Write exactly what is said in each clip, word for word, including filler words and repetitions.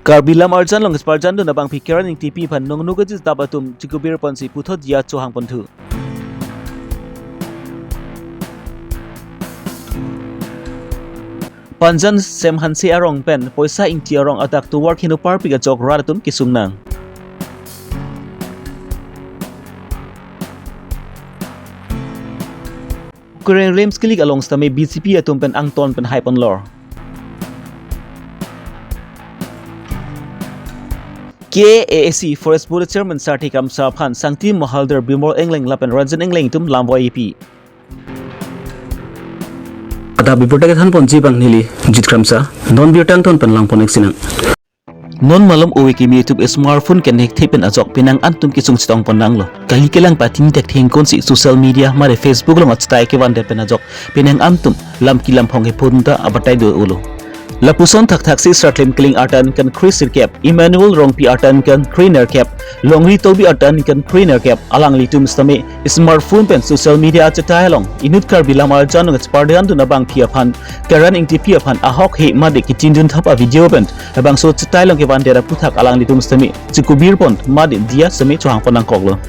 Karbi Lam Arjan along kecheparjandun abangpi Keren Engtipi aphan nongno kejitap atum chikubir ponsi puthot diya chohang ponthu. Panjan Semhanse arong pen Poisa Ingti arong adak tovar kheno parpik ajok rat atum kesung nang. Keren RIMS kilik along sitame B J P atum pen angton pen hai ponlor. K A A C Forest Board Chairman Sarthe Kramsa aphan Sangti Mahaldar, Bimol Engleng lapen Ranjan Engleng atum lam voipi. Adap birta kethan ponji abang neli Jit Kramsa, non birta angton pen lang pon-ik sinang. Non malom ove kimi atum smartphone kenek thepen ajok penang antum kesung chetong pon nanglo. Kali kelang patini thektheng konsi social media mare Facebook along achetai kevandet pen ajok penang antum lam kilam phong ke phone ta abatai do-olo. Lapuson thakthaksi Sarklem Killing artan kan kre sirkep, Emmanuel Rongpi artan kan kre nerkep, Longri Tokbi artan kan kre nerkep, alanglitum sitame smartphone pen social media achetai along inut Karbi Lam Arjan along chepardandun abangpi aphan, Keren Engtipi aphan ahok he mate ketindun thap a-video pen labangso achetai along kevandet aputhak alanglitum sitame chikubir pon mate diya sitame chohang pon nangkoklo.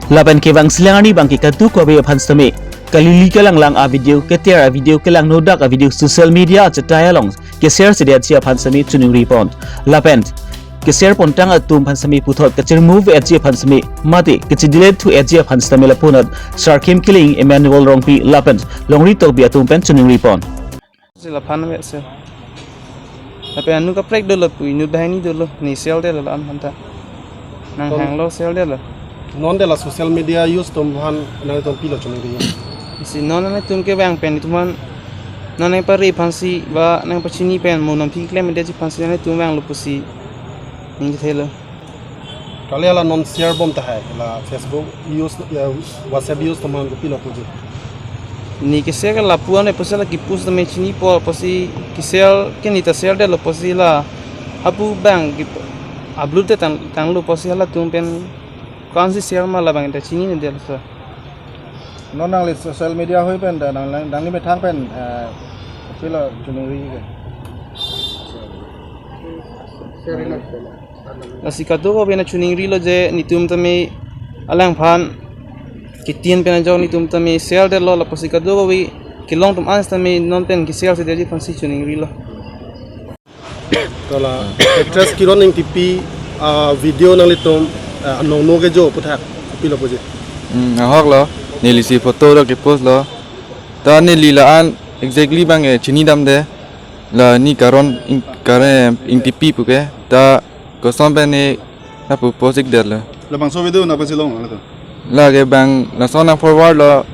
Lapen kevang silang arni abangke kadokave aphan sitame kalili kalanglang a-video, keter a-video, kelangnodak a-video social media achetai along keshare sedetji aphan sitame choningri pon. Lapen keshare pontang atum aphan sitame puthot kachirmove etji aphan sitame mate kachidelete thu etji aphan sitame lapunat Sarklem Killing, Emmanuel Rongpi lapen Longri Tokbi atum pen choningri pon. Si laphan me se. Lapen anu kaprek dolo pu inut banghini dolo, ne share detlo la-an aphan ta. Nang Ton- hanglo share detlo. Non de la social media use atum aphan nangtum pilo choningri? Si non nangtum kevang pen itum aphan, non nangpare aphansi ba nangpachini pen mo nangpi klemdetji aphansi nangtum vanglo pusi ning kethelo. Kali hala non share bom tahai, la Facebook use, ya, WhatsApp use atum aphan kopilo puji? Ne keshare ke lapu-an pusi la kipu sitame chinipo pusi keshare ke ne ta share detlo pusi la hapu abang ki upload det tang, tanglo pusi halatum pen ko-ansi share ma labang ta chininedetlo sir. Non nangli social media hui pen ta nang, nang, nangli methang pen, eh, kopilo choningri ke? Lasi kadokave nang choningrilo je netum tame alangphan kethin pen ajok netum tame share detlo, lapusi kadokave kelong atum an sitame non pen keshare sedetji aphansi choningrilo. To la actress Keren Engtipi a-video nanglitum, eh, nongno kejo aputhak kopilo puji? Hmm, ahoklo, neli si photo do kepostlo. Ta neli la-an exactly abang, eh, chinidamde. La ne Keren Eng-, Keren Engtipi puke, ta koson pen ne lapu post-ik detlo. Labangso video nangpasi long nangtum? Lake abang lason nang forward lo,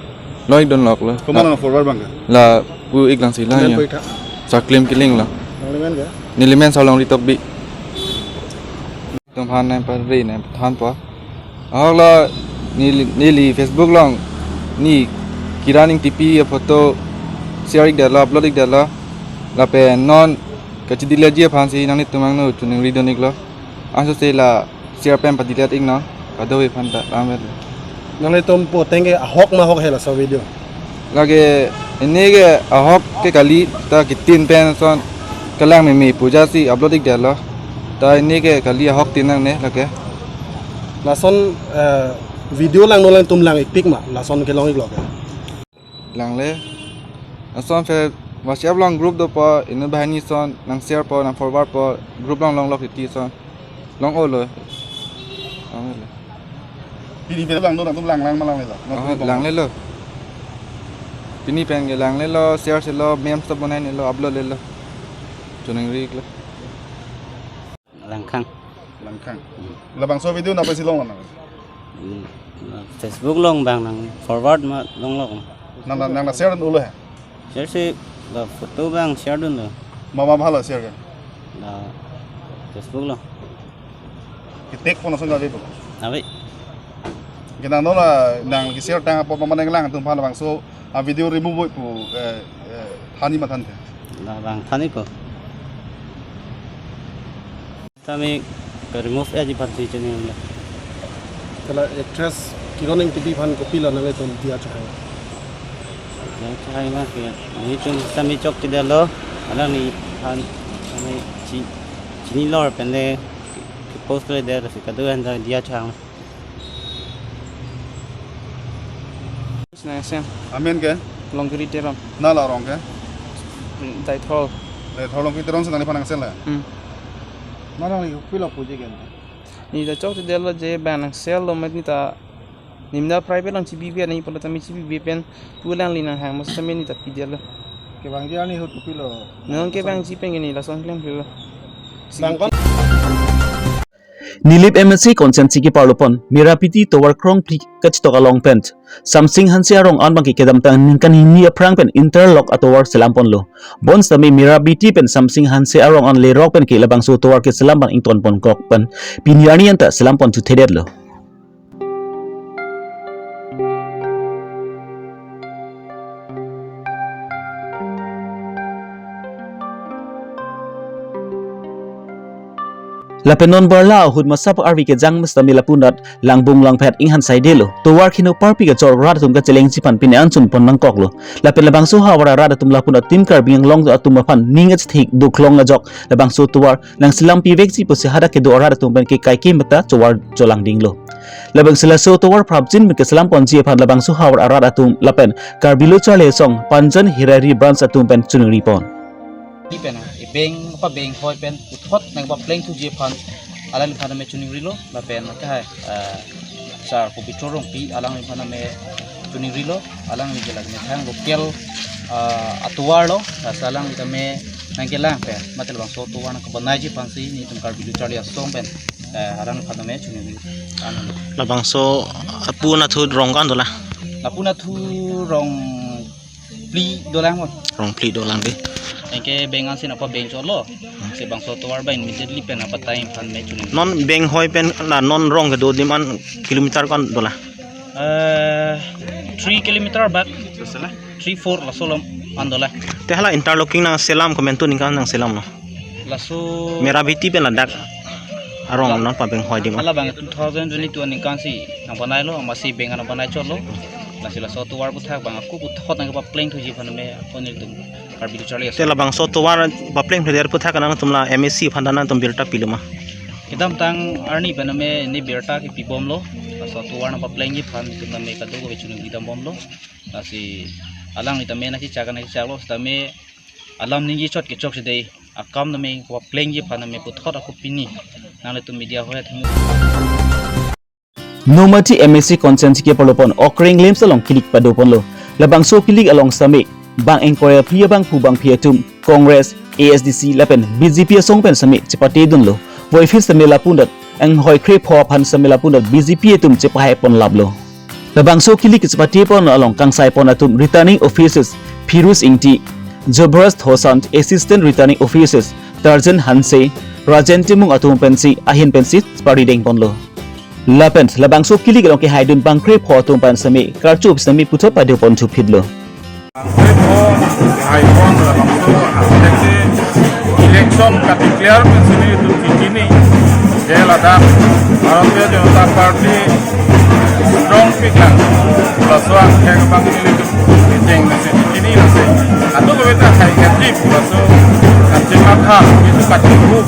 lo-ikdun loklo. Komat nang forward abang ke? Lapu-ik langsi la. Amen ya. Pu-ik tha? Sarklem Killing lo. Nangli men ke? Neli men Sarlongri Tokbi. Atum aphan nangpare nangpathanpo. Ahoklo neli, neli Facebook along ne Keren Engtipi a-photo share-ik detlo, upload-ik detlo. Lapen non kachideletji aphansi nanglitum angno choningridun-iklo. Ansose la share pen padelete-iknon, kadokave aphan ta lamvet. Nanglitum pu ateng ke ahok ma ahok he laso video? Lake ne ke ahok ke kali, ta kethin pen ason kelang meme pu ajatsi upload-ik detlo. Ta ne ke kali ahoktin nangne lake. Lason, eh, video langno alangtum lang-ikpik ma, lason kelong-iklo ke? Langle. Lason Fe-, WhatsApp along group dopo, inut banghini ason nang share po, nang forward po, group along longlo titi ason. Long-olo. Long-olo. Pini pen langno nangtum langlang ma langlelo? Oh, langlelo. Pini pen ke langlelo, share selo, memes ta bonainelo, upload-lelo. Choningri-iklo. Langkhang. Langkhang. Hmm. Labangso video nangpasi long nang? Hmm. Facebook along abang nang forward ma longlok. Nang, nang, nang share-un-olo he? Share si, ba photo abang share-dunlo. Mama bahala share ke? La Facebook along. Ke-tag pon ason ave pu? Ave. Ke nang non la nang ke-share tang apot mama nanglang atum aphan labangso a-video remove pu, eh, eh, thanji ma thanthe? La abang thanji ko. Tame ke-remove-etji aphansi choningri. Kala actress Keren Engtipi aphan kopilo nanglitum diya chohang? Diya chohang ma ke, netum tame chokchedetlo, alangliphan tame chi, Ni lor pen le post le der si kadu han dia chang. Nang sen. Amen ke? Longkiri Teron. Nang la rong ke? Daithor. Daithor Longkiri Teron si nangliphan nang sen la? Hmm. Nang nangli kopilo puji ke? Ni ta chokche detlo je bang nang sel lo mat ni ta nimda private lang chibi bi ani polo tame chibi bi pen pu lang li nang hang mas tame ni ta pi detlo. Kevangji arni ahut kopilo? Nang kevangji pen ke ni lason klem lo. Bang kon? Nilip M A C constituency keparlo pon Mirabiti tovar krongphli kachethok along pen Samsing Hanse arong an abangke kedamtang ningkan hini aphrang pen interlock atovar selam ponlo. Bonsitame Mirabiti pen Samsing Hanse arong an lerok pen ke labangso tovar keselam abang ington pon kok pen pini arni anta selam pon thuthedetlo. Lapen non barla ahut masap arvi kejang mas tame lapunat langbung langphet inghan saidelo. Tovar khino parpi kachor rat atum kachelengji aphan pini anchun pon nangkoklo. Lapen labangso havar arat atum lapunat Team Karbi Anglong atum aphan ning achethik duklong ajok labangso tovar nangselam pivekji pusi hadak kedo arat atum pen ke kaike mata tovar cholang dinglo. Labangsi laso tovar prapjin pen keselam ponji aphan labangso havar arat atum lapen Karbi Lo Charli Asong Panjan Hirari Branch atum pen choningri pon. Di pen, e bank, apa bank hoi pen, puthot nangpapleng thuji aphan, alangliphan tame choningrilo, lapen, kahai, eh, Sar Pobitro Rongpi, alangliphan tame choningrilo, alangli ke lagi methang local, eh, atovar lo, lasi alangli tame nangkelang pen, mate labangso tovar nangkebonaiji aphansi, nelitum Karbi Lo Charli Asong pen, eh, alangliphan tame choningri. Ano. Labangso apu nathu rong kan dola? Apu nathu rong phli dolang mo. Rong phli dolang de. Anke bank ansi nangpapleng chotlo. Si bangso tovar abang immediately pen apa time aphan me choning. Non bank hoi pen la non rong kedo adim an kilometer kan dola? Eh, three kilometer bak. Three, four laso along an dola. Te hala interlocking nangselam komantu ningkan nangselamlo? Laso Mirabiti pen ladak arong non pa bank hoi adim an. Hala abang two thousand twenty-two aningkan si nangpanailo, amatsi bank nangpanai chotlo. Lasi laso tovar aputhak abang ako puthot nangkepapleng thuji aphan me ako nelitum Karbi Lo Charli Asong. Te labangso tovar papleng thuji aputhak nangtum la M A C aphan nangtum birta pilo ma? Kedamtang arni pen me ne birta kepibomlo. Laso tovar nangpaplengji aphan nelitum me kadokave choningri dambomlo. Lasi alangli tame nangkechak nangkechaklo sitame alam ningje chot kechok si dei. Akam tame kepaplengji aphan tame puthot ako pini nanglitum media hoi atheng. Nomati M A C constituency keparlo pon Okreng LAMPS along kilik pado ponlo. Labangso kilik along sitame bang ingkoi aphli abangphu bangphi atum Congress, A S D C lapen B J P asong pen sitame chepate dunlo. Voiphit sitame lapunat inghoi krepho aphan sitame lapunat B J P atum chepahai pon laplo. Labangso kilik chepate pon along kangsai pon atum Returning Officers Phirus Ingti, Jobraj Thosant, Assistant Returning Officers Tarjan Hanse, Rajen Timung atum pensi ahin pensi chepari deng ponlo. Lapen labangso kilik along kehaidun bang krepho atum pen sitame karcho sitame puthot pado pon thuphitlo. Bang krepho haipon labangso aspect election ka-declare pensi nelitum chini. Je ladak Bharatiya Janata Party strong piklang. Laso angthek abang nelitum kecheng pensi chini lasi. Atu kaweta hai active laso kachimatha itu kachinghu.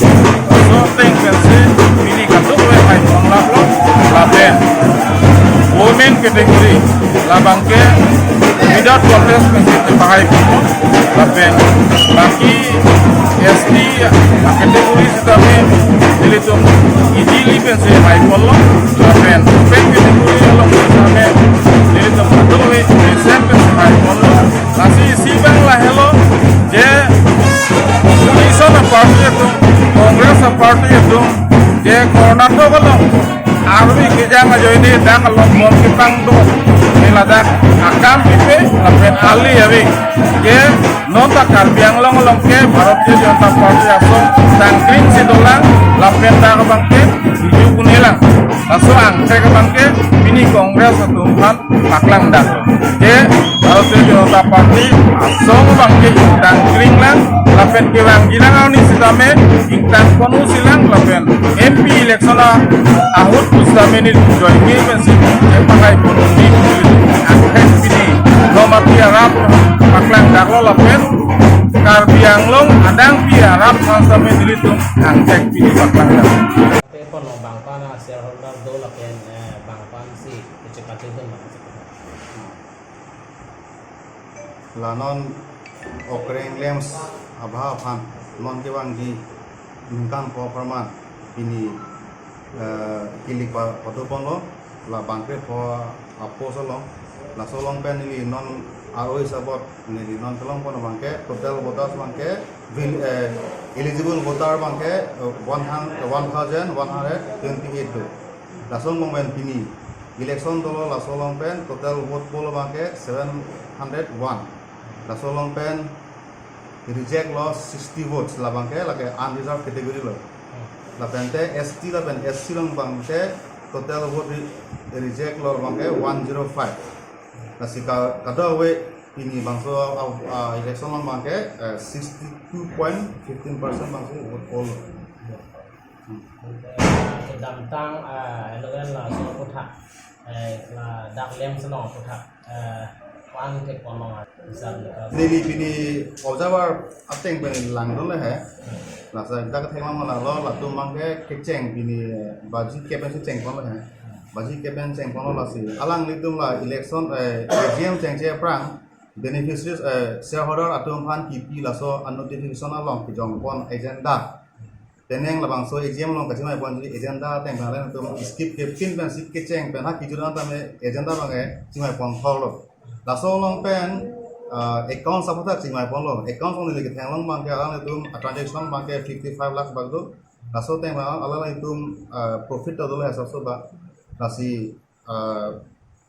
Laso ateng pensi pini kadokave haipon laplo lapen women category labang ke without contest pensi chepahai pon lapen baki S T category sitame nelitum easily pensi haiponlo lapen open category along sitame nelitum kadokave percent pensi haiponlo. Lasi isi abang lahelo je opposition a-party atum, Congress a-party atum, je Karnataka along arvi kejang ajoine dak along bom kepangdo, ne ladak akam pipe lapen ale ave. Je non ta Karbi Anglong along ke Bharatiya Janata Party asong tangkring si dolang lapen dak abang ke biju kunelang. Laso angthek abang ke pini Congress atum aphan paklang dak. Je Bharatiya Janata Party asong abang ke ingtangkring lang lapen kevangji lang arni sitame ingtang ponu silang lapen M P election a ahut pusitame nelitum join ke pensi chepahai ponu ni angthek pini Nomati arap paklang daklo lapen Karbi Anglong adang pi arat aphan sitame nelitum angthek pini paklang. Te kono bang aphan a shareholder do lapen, eh, bang aphan si kechepate dun bang. La non Okreng Lamps abha aphan non kevangji ningkan pho apharman pini, eh, kilik pa pado ponlo, la bangkrepho a-post along. Laso along pen neli non aro isabot neli non kelong pon abangke total voters abangke vil-, eh, eligible voter abangke, eh, one hundred, one thousand one hundred twenty-eight do. Laso angbong pen pini election dolo, laso along pen total vote poll abangke seven hundred one. Laso along pen reject lo sixty votes, labangke lake unreserved category lo. Lapente S T lapen S C along abangke total vote re-, reject lo abangke one zero five. Lasi ka-, kadokave pini bangso, ah, ah, election along abangke, eh, sixty-two point fifteen percent bangso vote poll lo. Kedamtang, ah, election laso aphuthak, eh, ladak Lamps along aphuthak, eh, ko-an thek ponlong, ah, hisab nikab. Neli pini observer ateng pen langdunlo he. Lasi dak theklong lalo, latum abangke kecheng pini, eh, baji kep pensi cheng ponlo he. Baji kep pen cheng ponlo lasi alanglitum la election, eh, A G M chengche aphrang beneficiaries, eh, shareholder atum aphan kipi laso a-notification along kejong pon agenda. Teneng labangso A G M along kachimai ponji agenda ateng pen alanglitum skip kepin pensi kecheng pen ha kejut an tame agenda abangke chimai pon thorlo. Laso along pen, ah, account aphuthak chimai ponlo. Account along neli ketheklong abangke alanglitum a-transaction abangke fifty-five lakhs bak do. Laso ateng abang alanglitum, ah, profit ta dolo hisab so ba. Lasi, ah,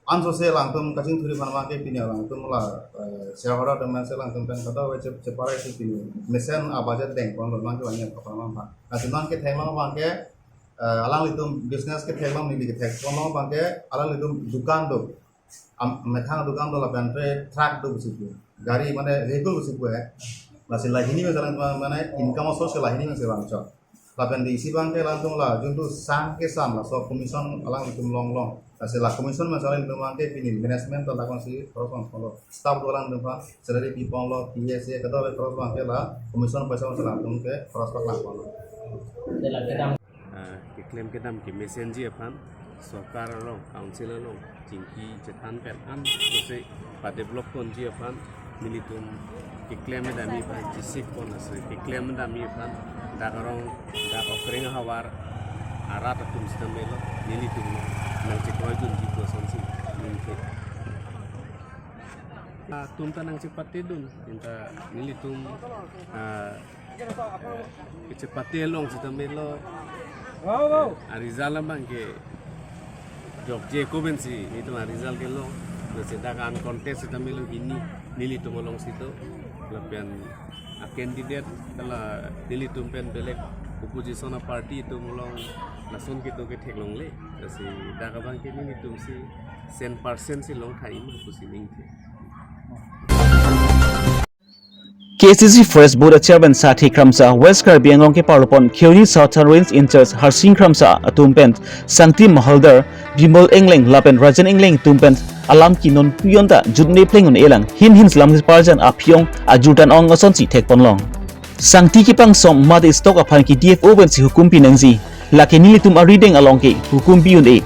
ansose alangtum kachingthurji aphan abangke pini alangtum la, eh, shareholder atum pensi alangtum pen kadokave che-, cheparai si pini mesen a-budget deng ponlo abangke banyak kapang abang. Lasi non ketheklong abangke, eh, alanglitum business ketheklong, neli ketheklong abangke alanglitum dukan do. Am-, methang dukan do lapen tre truck do pusi pu. Gari mane vehicle pusi pu he. Lasi lahini pensi alang mane income source lahini pensi alang chok. Lapen di isi abangke alanglitum la juntu sang kesan laso commission alanglitum longlong. Lasi la commission pensi alanglitum abangke pini management ta lakonsi cross on ponlo. Staff do alanglitum aphan salary pi ponlo, P S A kadokave cross abangke la commission paisa pensi alanglitum ke cross paklang ponlo. Te la kedam. Ah, keklem kedam kemesenji aphan sorkar along, council along chingki chethan pen ansose pa-develop ponji aphan nelitum keklem kedamji aphan chisik pon ase, keklem kedamji aphan dak arong, dak Okreng ahavar arat atum sitame lo, nelitum lo nangchekroidunji pu asonsi ningke. Atum ta nangchepatedun, anta nelitum, ah, kechepate along sitame lo. Wow, wow. A-result abangke jokje ko pensi nelitum a-result kelong. Lasi dak uncontest sitame lo hini nelitum alongsi do. Lapen a-candidate ta la nelitum pen belek opposition a-party atum along lason kedo ke theklongle. Lasi dak abangke nelitum si cent percent si long thaima pusi ningke. K A C C Forest Board Chairman Sarthe Kramsa, West Karbi Anglong keparlopon Kheoni Southern Range in-charge Harsing Kramsa atum pen Sangti Mahaldar, Bimal Engleng lapen Rajen Engleng atum pen alam ke non pu jonta jutme pleng un-e lang, hin hin selam parjan aphi-ong ajutang-ong asonsi thekponlong. Sangti kepangsong mate stock aphan ke D F O pensi hukum pinangji. Lake nelitum arideng along ke hukum pi un-e.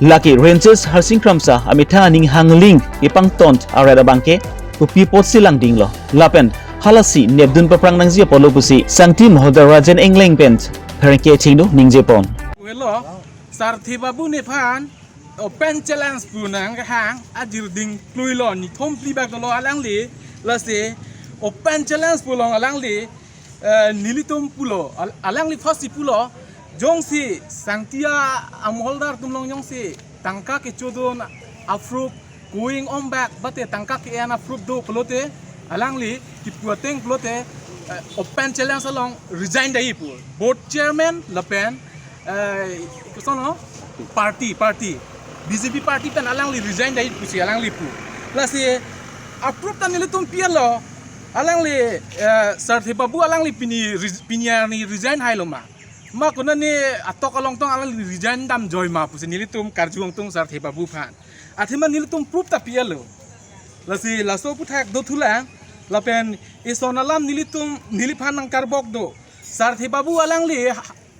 Lake Rangers Harsing Kramsa amethang aning hangling kepangton arat abangke kopi apotsi langdinglo. Lapen halasi nepdun paprang nangji apotlo pusi Sangti Mahaldar Rajen Engleng pen pherangke chingno ningjepon. Welo, Sarthe Babu nephan open challenge pu nangkehang ajir ding kluilo, nithom phli bak dolo alangli, lasi open challenge pu along alangli, eh, nelitum pulo, al-, alangli first si pulo, jongsi Sangti a-, Mahaldar atum along jongsi tangka kechodun a-proof, going on back, mate tangka ke-en a-proof do pulote, alangli kipu ateng pulote, eh, open challenge along resign dai pu. Board chairman lapen, eh, koson ho? Party, party. B J P party pen alangli resign dai pusi alangli pu. Lasi a-proof ta nelitum pilo. Alangli, eh, Sarthe Babu alangli pini res-, pini arni resign hailo ma. Ma konane atok along tong alangli resign damjoi ma pusi nelitum karju-ongtung Sarthe Babu aphan. Athema nelitum proof ta pilo. Lasi laso aphuthak dothulang, lapen Ison alam nelitum neliphan nangkarbok do. Sarthe Babu alangli,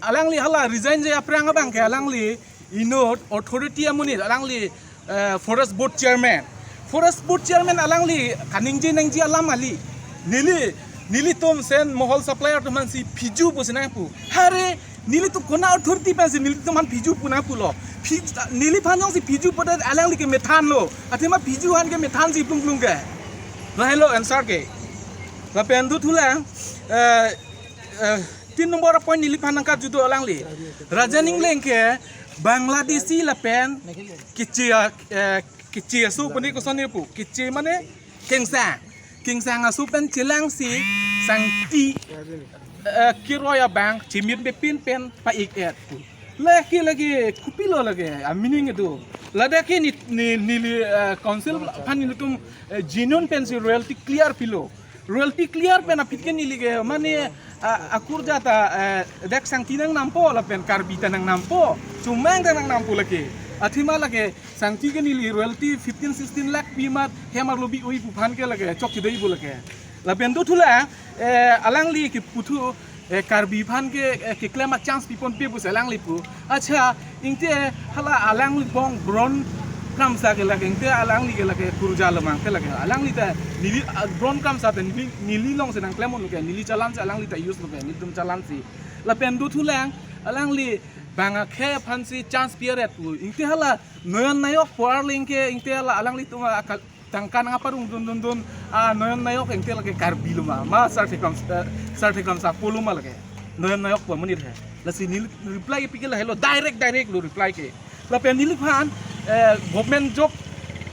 alangli hala resign-ji aphrang abang ke alangli inut authority amonit alangli, eh, forest board chairman. Forest board chairman alangli kaningje nangji alam kali. Neli, nelitum sen mohol supplier atum aphansi phiju pusi nangpu. Hare, nelitum konat authority pensi nelitum aphan phiju pu nangpulo. Phij-, neliphan jongsi phiju pute alangli ke methanlo. Athema phiju aphan ke methansi plung plung ke. Lahelo answer ke. Lapen dothulang, eh, eh, tin number point neliphan nangkarju do alangli. Raja Ningleng ke Bangladeshi lapen keche, eh, keche aso pu ne koson ne pu. Keche mane kengsang. Kengsang aso pen chelangsi sangti, eh, kiroi abang chimit bepin pen pa-ik-et pu. Lake lake kopilo lake a meaning do. Ladak ke ni, ni, neli, eh, council aphan nelitum, eh, genuine pensi royalty clear pilo. Royalty clear pen aphi ke neli ke mane, ah, akurja ta, eh, dak sangti nangnampo lapen Karbi ta nangnampo, Chomang ta nangnampo lake. Athema lake sangti ke neli royalty fifteen sixteen lakh pi amat hem arlo bi-oi pu aphan ke lake chokche dei pu lake. Lapen dothulang, eh, alangli keputhu, eh, Karbi aphan ke, eh, keklem a-chance pipon pe pusi alangli pu. Accha, ingte hala alanglibong Bron Kramsa ke lake, ingte alangli ke lake kurja lemang ke lake. Alangli ta neli, ah, Bron Kramsa ta neli, neli alongsi nangklem un-e ke, neli challan si alangli ta use un-e ke, nelitum challan si. Lapen dothulang, alangli bang akhei aphansi chance pi-et pu. Ingte hala Noyon Nayok pu arleng ke, ingte hala alanglitum akal tangka nangparong dun dun dun, ah, Noyon Nayok ingte lake Karbi lo ma, ma Sarthe Kram, eh, Sarthe Kramsa pulo ma lake. Noyon Nayok pu amonit he. Lasi neli reply pi ke lahelo, direct direct lo reply ke. Lapen neliphan, eh, government job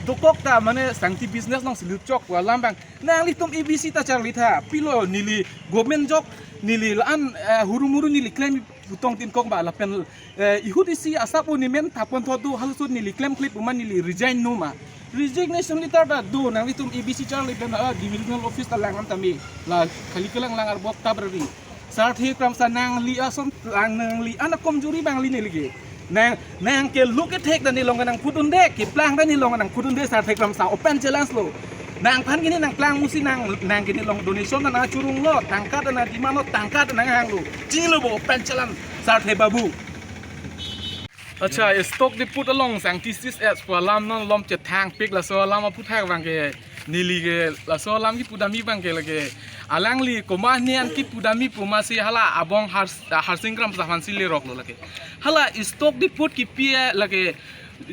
dokok ta mane sangti business alongsi lutchok pu alam abang. Nanglitum A B C ta charli tha, pilo neli government job neli la-an, eh, huru muru neli klem putong tin kok ba lapen, eh, ihut isi asap un-e men thapon thot do halaso neli klemkle pu ma neli resign no ma. Resignation letter ta do, nanglitum A B C charli pen, ah, divisional office ta lang an tame. La kali kelang lang arbok ta berari. Sarthe Kramsa nangli ason lang nangli an akomjuri abang kali neli ke. Nang, nang ke lo kethek ta nelong nangpudunde, keplang ta nelong nangpudunde Sarthe Kramsa open challenge lo. Nangphan ke ne nangplang musi nang, nang ke nelong donation ta nangchurunglo, tangka ta nangdemandlo, tangka ta nanghanglo. Chinglo bo open challenge Sarthe Babu. Accha, stock depot along sangti sis es pu alam non lom chethangpik laso alam aphuthak abang ke neli ke laso alam kipudamji abang ke lake alangli komat ne an kipudamji pu masi hala abong Har-, Harsing Kramsa aphansi lerok lo lake. Hala stock depot kipi-e lake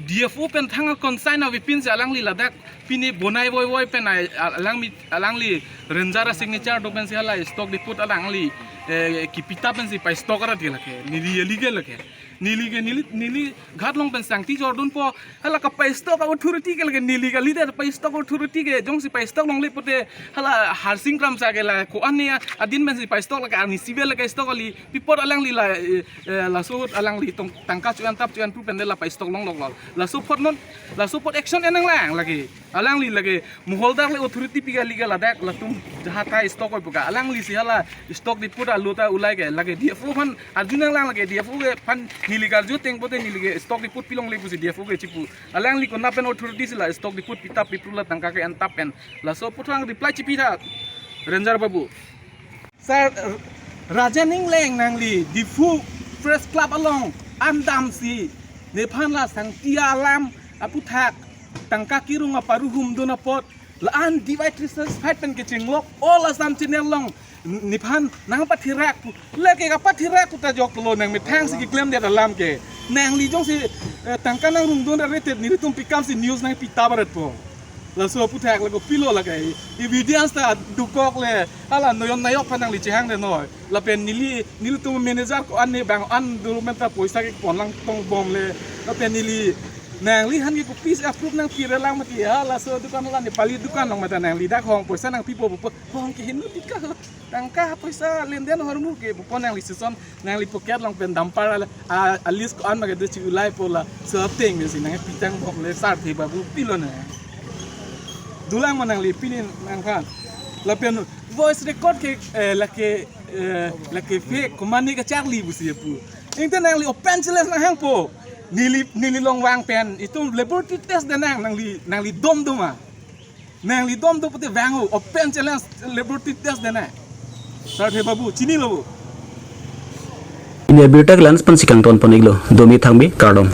D F O pen thang a-consign avepinsi alangli ladak pini bonai voivoi pen ai, alangmi, alangli ranger a-signature do pensi hala stock depot alangli, eh, kipitap pensi pa-stock arat ke lake. Neli illegal lake. Neli ke neli, neli ghat along pen sangti jordunpo. Hala kapa-stock a-authority ke lake neli kali de, pa-stock authority ke jongsi pa-stock longle pute hala Harsing Kramsa ke la ko-an ne adin pensi pa-stock lake, arni sibe lake stock kali. Pi apot alangli la, eh, eh, laso alangli tong tangka chu-an tap chu-an pu pen de la pa-stock longlok lo. Laso apot non, laso apot action en nanglang lake. Alangli lake moholdar le authority pi kali ke ladak latum jahat ta stock oi pu ka. Alanglisi hala stock depot alo ta ulai ke lake D F O aphan arju nanglang lake D F O ke aphan neli karju ateng pute neli ke stock depot pi longle pusi D F O ke chipu. Alangli konat pen authority si la stock depot pitap pipru la tangka ke entap pen. Laso aphuthak reply chipi tha Ranger Babu. Sir, Raja Ningleng nangli Diphu Press Club along an damsi nephan la sangti alam aphuthak tangka kerung aparu humdun apot la-an divide resist fight pen kechinglok all Assam channel along nephan nangpatherak pu, lake kapatherak pu ta joklo, nangmethang si keklemdet alam ke. Nangli jongsi, eh, tangka nangrungdun ra rated nelitum pikam si news nangpitap aret po. Laso aphuthak lake pilo lake evidence ta dokok le hala Noyon Nayok aphan nangli chehang de noi. Lapen neli, nelitum manager ko-an ne bang an dulumen ta poisa kepon lang tongbom le. Lapen neli nangli aphan ke kopisi approve nangpi relang mati ha, laso dukan la Nepali dukan along mate nangli dak hong poisa nangpipo po, hong ke hinu tika ho. Tangka poisa lenden ahormu ke pu apot nangli season nangli pocket along pen dumper a, a, a list ko-an ma kedo chi ulai po laso ateng pensi nangpitang bom le Sarthe Babu pilo na. Dolang ma nangli pini nangphan. Lapen voice record ke, eh, lake, eh, lake fake komat ne kacharli pusi pu. Ingte nangli open challenge nanghangpo. Neli, neli along vang pen itum laboratory test de nang, nangli, nangli dom doma. Nangli dom do pute vang ho, open challenge laboratory test dene. Sarthe Babu, chinilo bo. Pini abirta ke la-an pensi kangton pon-iklo, domi thangbi, kardom.